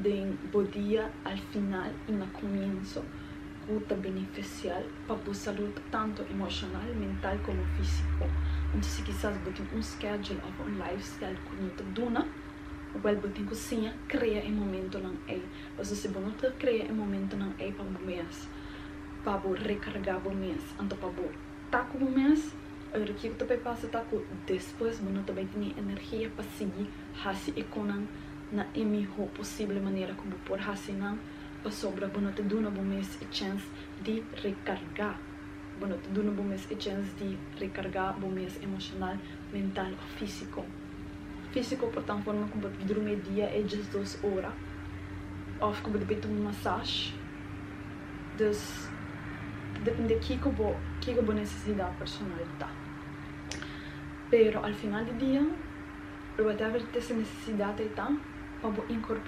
Den bo dia al final y na comienso cu ta beneficial pa bo salud tanto emocional, mental como fisico. Anto si kisas bo tin un schedule of un lifestyle cu no ta duna, wel, bo tin cu siña crea e momentonan ey. Pasobra si bo no ta crea e momentonan ey pa bo mes, pa bo recarga bo mes, anto pa bo ta cu bo mes, ora kico ta bay pasa ta cu despues bo no ta bay tin energia pa sigui haci e cosnan na e miho posibel manera cu bo por haci nan, pasobra bo no ta duna bo mes e chance di recarga. Bo no ta duna bo mes e chance di recarga bo mes emocional, mental of fisico. Fisico por ta forma cu bo drumi dia e just 2 ora of cu bo ta un massage. Dus depende kico bo necesidad personal ta. Pero al final di dia, whatever e necesidad ta, pa bo incorpora.